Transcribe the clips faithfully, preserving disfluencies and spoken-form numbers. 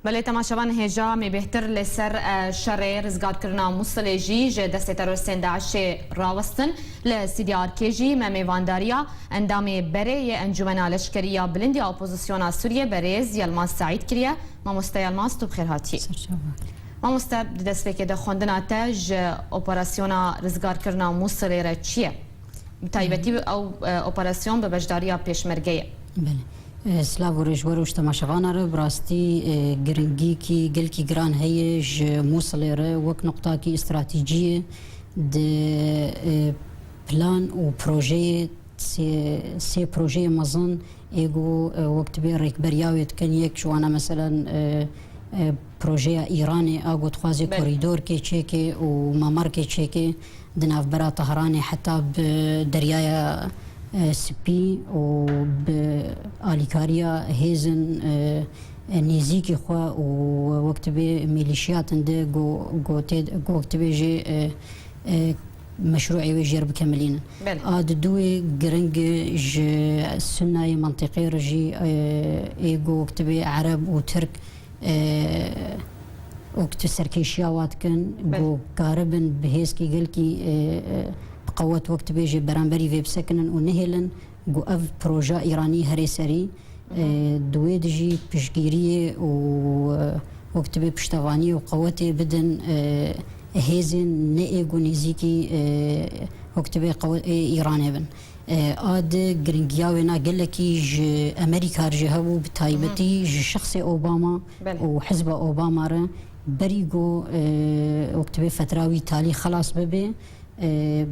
Belê, temaşevan, hêja me bêhtir li ser, e, şerê rizgarkirina Mûsilê jî ji destê teroristên DAIŞê rawestin. Li Sîdî Arkê jî me mêvandariya endamê berê yê Encûmena Leşkerî ya Bilind ya Opozisyona Sûriyê, berêz Yilmaz Seîd kiriye. Mamoste Yilmaz, tu bi xêr hatî. Serçava. Mamoste, di destpêkê de xwendina te ji operasyona rizgarkirina Mûsilê re çi ye? Bi taybetî ew, e, operasyon bi beşdariya pêşmergeyê. Belê. E, silav û rêz ji we re û ji temaşevana re. Bi rastî, e, giringiyekî gelkî giran heye ji Mûsilê re wek nuqtakî stratejiyê di, e, plan û projeyê sê, sê projeyê mezin ê ku, e, wek dibê rêkberiya wê dikin. Yek ji wana meselen, e, e, projeya Îranê a ku dixwaze Belê. korîdorkê çêke û mamarkê çêke di navbera Tehranê heta bi Deryaya, e, Spî û bi alîkariya hêzên, e, e, nêzîkî xwe û wek dibê mîlîşiyatên di ku, ku tê, ku wek dibê jê, e, e, meşrûê wê jêr bikemilînin. Belê. A di dû wê giring ji Sunnayê mentiqê re jî, e, ê ku wek dibê Ereb û Tirk, e, wek tu serkêşiya wa dikin, Belê. ku karibin bi hêzkî gelkî, e, e, bi qewet wek dibê jê beramberî vê bisekinin û nehêlin ku ev proja Îranî herê serî, e, di wê de jî piştgiriyê û, e, wek dibê piştevaniyê û qewetê bidin, e, hêzên ne ê ku nêzîkî, e, wek dibê qewe-, ê Îranê bin. E, a di giringiya wê na gelekî ji Amerîka re jî hebû, bi taybetî ji şexsê Obama Belê. û hizba Obama re berî ku, e, wek dibê fetra wî talî xelas bibe, e,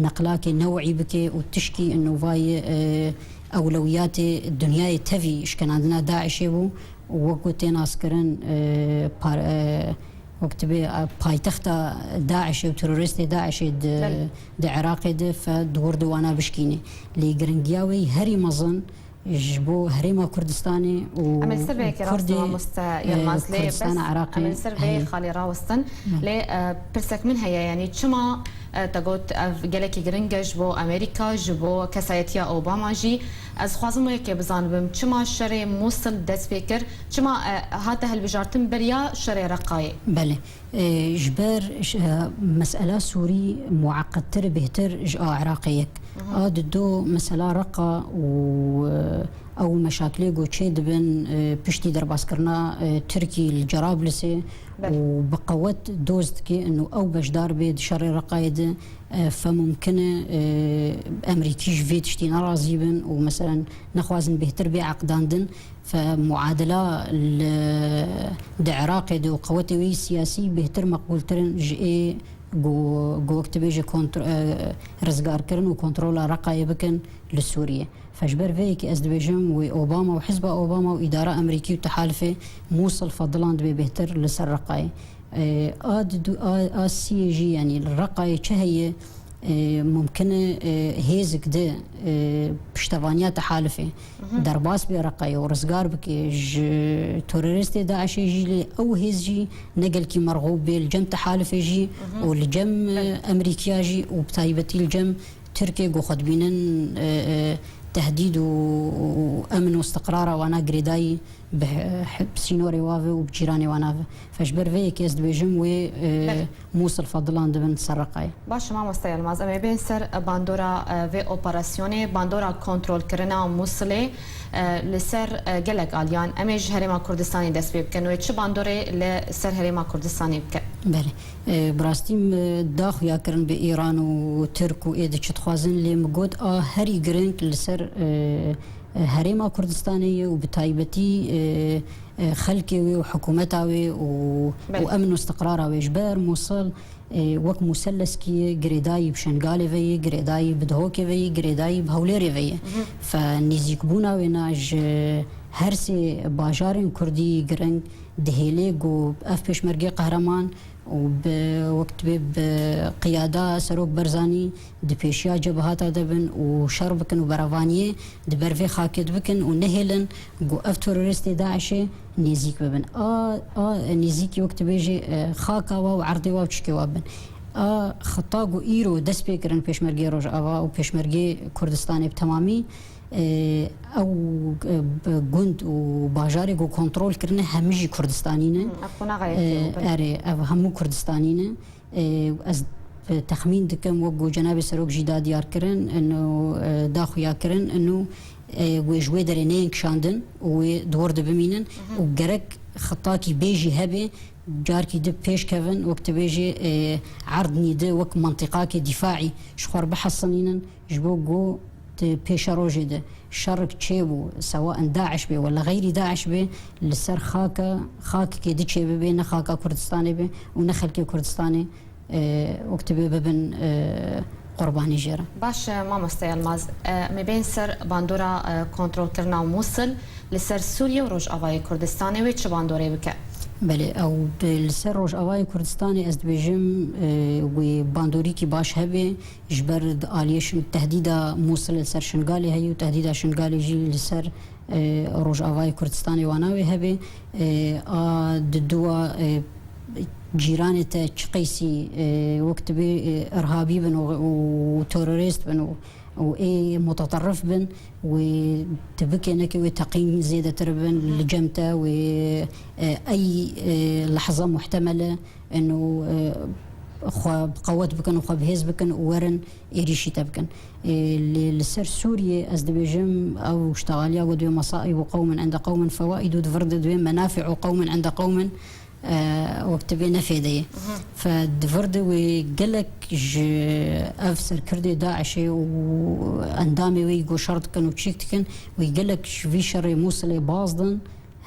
neqlakê new'î bike û tişkî nûvayê, e, ewlewiyatê dinyayê tevî şkenandina DAIŞê bû û wek ku tê naskirin, e, par-, e, wek dibê, e, paytexta DAIŞê û teroristê DAIŞê di, Belê. di Iraqê de fe di wir de wana bişkînê. Lê giringiya wê herî mezin ji bo Herêma Kurdistanê û Em ê li ser vê yekê rast Kurdê, mamoste e, Yilmaz, lê Kurdistana bes Iraqê em ê li ser vê heye. xalê rawestin. Belê. Lê, e, pirsek min heye, yanî çima, e, te got ev gelekî giring e ji bo Amerîka, ji bo kesayetiya Obama jî. Ez xwazim wê yekê bizanibim, çima şerê Mûsil dest pê kir? Çima, e, hate hilbijartin beriya şerê Reqayê? Belê. E, ji ber ş-, e, mesela Sûrî mueqettir, bêhtir ji a Iraqê yek. Mhm. A di do mesela Reqa û, e, ew meşakilê ku çê dibin, e, piştî derbaskirina, e, Tirkî li Cerablisê Belê. û bi qewet doz dike û ew beşdar bê di şerê Reqayê de, e, fe mumkin e, e, Emerîkî ji vê tiştî nerazî bin û meselen nexwazin bêhtir bê eqdandin. Fe muadila li, di Iraqê de û qewetê wê yî siyasî bêhtir meqbûltir in ji ê ku, ku wek tu bêjî kontro-, e, rizgarkirin û kontrola Reqayê bikin li Sûriyê. Fe ji ber vê yekê ez dibêjim wê Obama û hizba Obama û îdara Amerîkî û tehalifê Mûsil fedilan dibê bêhtir li ser Reqayê. E, a di du-, a, a siyê jî, yanî li Reqayê çi heye, e, mumkin e, e, hêzik di, e, piştevaniya tehalifê Mhm. derbas bê Reqayê û rizgar bike ji teroristê DAIŞê jî, lê ew hêz jî ne gelkî merxûb bê li cem tehalifê jî Mhm. û li cem, e, Belê. Emerîkiya jî û bi taybetî li cem Tirkê ku xwe dibînin, e, e, tehdîd û, û emn û istiqrara wana girêdayî bi he-, he-, bi sînorê wa ve û bi cîranê wana ve. Fe ji ber vê yekê ez dibêjim wê, e, Belê. Mûsil fedilan dibin ser Reqayê. Baş e, mamoste Yilmaz, em ê bên ser, e, bandora, e, vê operasyonê, bandora kontrolkirina Mûsilê, e, li ser, e, gelek aliyan. Em ê ji Herêma Kurdistanê dest pê bikin. Wê çi bandorê li ser Herêma Kurdistanê bike? Belê. E, bi rastî min daxuya kirin bi Îran û Tirk û ê di çi dixwazin, lê min got a herî giring li ser, e, e, Herêma Kurdistanê ye û bi taybetî, e, e, xelkê wê û hikûmeta wê û, Belê. û emn û istiqrara wê. Ji ber Mûsil, e, wek museleskî ye, girêdayî bi Şengalê ve ye, girêdayî bi Dihokê ve ye, girêdayî bi Hewlêrê ve ye. Mhm. Fe nêzîkbûna wê na ji her sê bajarên Kurdî giring dihêle ku ev pêşmergê qehreman û bi wek dibê bi qiyada Serok Barzanî di pêşiya cebehata de bin û şer bikin û berevaniyê di ber vê xakê de bikin û nehêlin ku ev teroristê DAIŞê nêzîk bibin. A, a nêzîkî wek dibêjê, e, xaka wa û erdê wa û çikê wa bin. A xeta ku îro dest pê kirin pêşmergê Rojava û pêşmergê Kurdistanê bi temamî, Ew, e, gund û bajarê ku kontrol kirine hemî jî Kurdistanî ne. Ev qonaxa yekê, erê, ev hemû Kurdistanî ne. E, ez, e, texmîn dikim, wek ku cenabê serok jî da diyar kirin, ino, e, da xuya kirin, ino, e, wê ji wê derê neyên kişandin û wê di wir de bimînin û gerek xitakî bê jî hebe, carkî di pêş kevin, wek tu bêjî, e, erd nîdi, wek mentiqakê dîfaî ji xwe re bihesinînin, ji bo ku di pêşerojê de şerik çêbû, sewa in DAIŞ bê wela xeyrî DAIŞ bê, li ser xaka, xakekê di çêbibe, ne xaka Kurdistanê be û ne xelkê Kurdistanê, e, wek tu bê bibin, e, qurbanî jê re. Baş e, mamoste Yilmaz, e, em ê bên ser bandora, e, kontrolkirina Mûsil li ser Sûriye û Rojavayê Kurdistanê wê çi bandorê bike? Belê, ew bi-, li ser Rojavayê Kurdistanê ez dibêjim, e, wê bandorîkî baş hebe, ji ber di aliyê Şin-, tehdîda Mûsil li ser Şingalê heye û tehdîda Şingalê jî li ser, e, Rojavayê Kurdistanê wana wê hebe. E, a di dua, e, cîranê te çi qeysî, e, wek dibê, e, irhabî bin û, û terorîst bin û, û ê muteterrif bin, wê tu bikê neke wê teqîn zêdetir bin li cem te, wê, e, ey, e, lehza muhtemel e, ino, e, xwe bi qewet bikin û xwe bi hêz bikin û werin êrîşî te bikin. E, lê li ser Sûriyê ez dibêjim, ew ştexaliya ku divê مصائب قوم عند قوم فوائد û di vir de divê منافع قوم عند قوم, e, wek tu bê nefêde ye. Fe di vir de wê gelek ji ev serkirdê DAIŞê û endamê wê ku şer dikin û çîk dikin, wê gelek ji vî şerê Mûsilê baz din.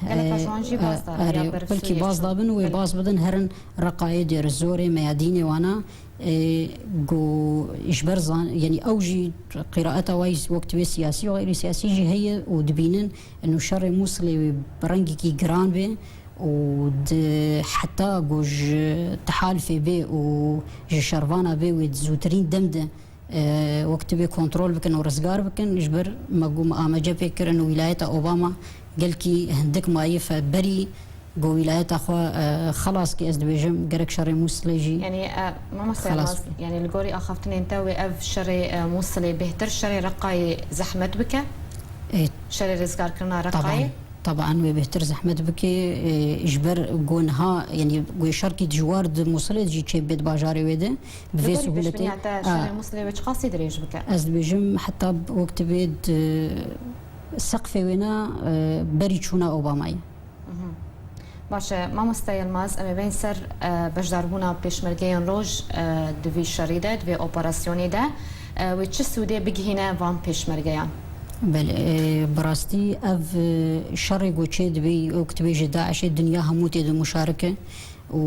Gelek ji wan jî baz dabin, erê, ya ber belkî Sûriyê baz çûn. Dabin û wê baz bidin herin Reqayê, Dêrizorê, Meyadînê wana, e, ku ji ber zan-, yanî ew jî qîraeta wayî wek tu bê siyasî û xeyrî siyasî jî heye û dibînin ino şerê Mûsilê wê bi rengekî giran bê û di heta ku ji tihalifê bê û ji şervana bê wê di zûtirîn dem de, e, wek tu bê kontrol bikin û rizgar bikin, ji ber me got me amece pê kirin û wîlayeta Obama gelkî hindik mayî fe berî got wîlayeta xwe, e, xelas kî ez dibêjim gerek şerê Mûsilê jî. Yanî, e, mamoste Yilmaz, yanî li gorî axaftinên te wê ev şerê, e, Mûsilê bêhtir şerê Reqayê zehmet bike? E, şerê rizgarkirina Reqayê? Teban, teban wê bêhtir zehmet bike, e, ji ber got niha, yanî got şerkî dijwar di Mûsilê jî çêbibe di bajarê wê de. Bi vê sihûletê, şerê Mûsilê wê çiqasî dirêj bike? Ez dibêjim heta wek tu bê di seqfê wêna, e, berî çûna Obamayê. Baş e, mamoste Yilmaz, em ê bên ser, e, beşdarbûna pêşmergeyên roj, e, di vî şerî de, di vê operasyonê de, e, wê çi sûdê bigihîne van pêşmergeyan? Belê, e, bi rastî ev, e, şerê ku çê dibê, wek tu bêjî DAIŞê dinya hemû tê de muşarik e. û,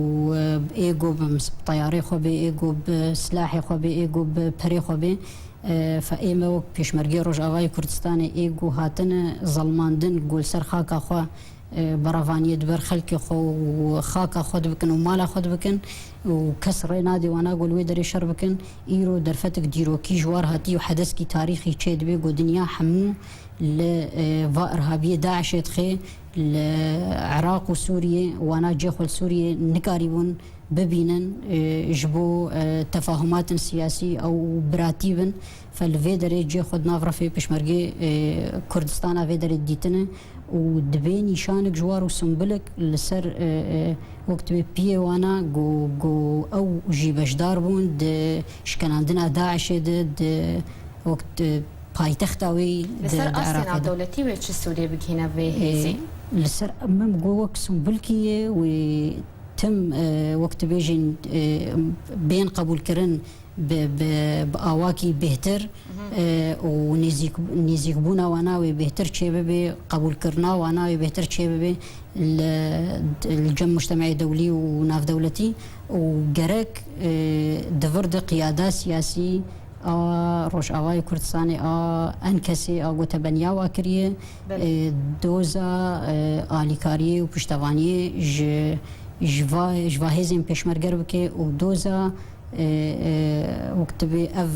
e, ê ku bi mis-, teyarê xwe bê, ê ku bi silahê xwe bê, ê ku bi perê xwe bê, e, fe ême wek Pêşmergê Rojavayê Kurdistanê ê ku hatine zelmandin, ku li ser xaka xwe, e, berevaniyê di ber xelkê xwe û xaka xwe dibikin û mala xwe dibikin û kes rê nadê wana ku li wê derê şer bikin. Îro derfetek dîrokî ji war hatî û hedeskî tarîxî çê dibe ku dinya hemû li, e, va irhabiyê DAIŞê dixê. Li Iraq û Sûriyê, wana cê xwe li Sûriyê nikarîbûn bibînin, e, ji bo, e, tefahumatên siyasî ew biratî bin. Fe li vê derê cê xwe di nav refê pêşmergê, e, Kurdistana vê derê dîtine û dibê nîşanek ji war û simbilek li ser, e, e, wek tu bê piyê wana ku, ku ew jî beşdar bûn di şikenandina DAIŞê de, di wek di paytexta wê li ser astê navdewletî wê çi sûdê bigihîne vê hêzê? Li ser min got wek simbolkî ye wê tim, e, wek dibêjin, e, bên qebûlkirin bi, bi, bi awakî bêhtir, e, û nêzîk, nêzîkbûna wana wê bêhtir çêbibe, qebûlkirina wana wê bêhtir çêbibe li, li cem mujtemeyê dewlî û navdewletî û gerek, e, di vir de qiyada siyasî a Rojavayê Kurdistanê, a ENKSê, a ku tebeniya wa kiriye, e, doza, e, alîkariyê û piştevaniyê ji, ji va, ji va hêzên pêşmerger bike û doza, e, e, wek dibê ev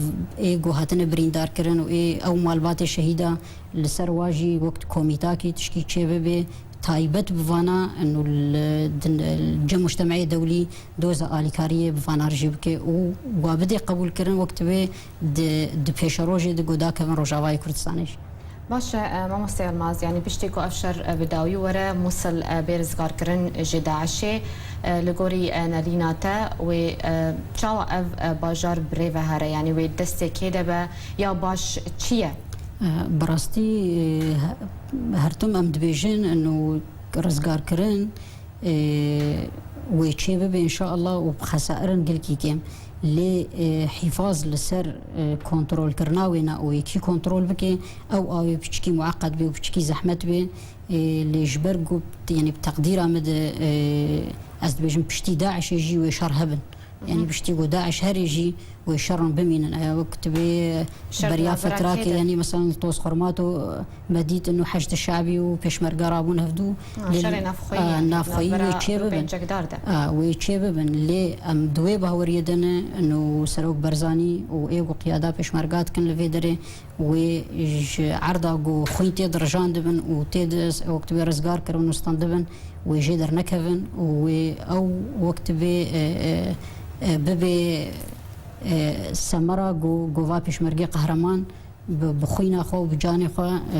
ê ku hatine birîndarkirin û ê ew malbatê şehîda li ser wa jî wek komîtakî tişkî çêbibe, taybet bi vana, ino li, di, li cem mujtemeyê dewlî doza alîkariyê bi vana re jî bike û wa bidê qebûlkirin wek divê di, di pêşerojê de ku dakevin Rojavayê Kurdistanê jî. Baş e, mamoste Yilmaz, yanî piştî ku ev şer e, bi dawî were, Mûsil e, bê rizgarkirin ji DAIŞê, e, li gorî e, nerîna te wê e, çawa ev e, bajar bi rê ve here, yanî wê destê kê de be ya baş çi ye? E, bi rastî, e, he- her tim em dibêjin û rizgarkirin, e, wê çê bibe înşallah û bi xesairin gelkî kêm. Lê, e, hîfaz li ser, e, kontrolkirina wê ne û yekî kontrol bike, ew awê piçikî mueqet bê û piçikî zehmet bê. E, lê ji ber ku, yanî bi teqdîra min de, e, ez dibêjim piştî DAIŞê jî wê şer hebin. Yanî piştî ku DAIŞ herê jî wê şeran bimînin. Eya wek tu bê Şer beriya navbera fetrake, kê de? Yanî mesela Toz Xurmato, me dît inu Heşd Şabî û Pêşmerge rabûn hevdû. Ha, Lê şerê navxweyî, a, yanî navxweyî navbera wê çê du bibin. Pêncekdar de. A, wê çê bibin. Lê em di wê baweriyê de ne, inu Serok Barzanî û ê ku qiyada Pêşmerga dikin li vê derê, wê ji erda ku xwîn tê dirijandibin û tê di wek tu bê rizgar kirin û standibin, wê jê dernekevin û wê ew wek tu bê, e, e, e, bibê, e, semera ku, ku va pêşmergê qehreman bi, bi xwîna xwe û bi canê xwe, e,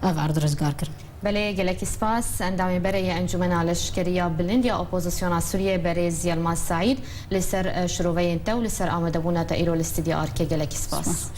ev erd rizgar kirin. Belê, gelekî spas. Endamê berê yê Encûmena Leşkerî ya Bilind ya Opozisyona Sûriyê, berêz Yilmaz Seîd, li ser, e, şiroveyên te û li ser amadebûna te îro li Stûdyo Arkê. Gelekî spas. Spas.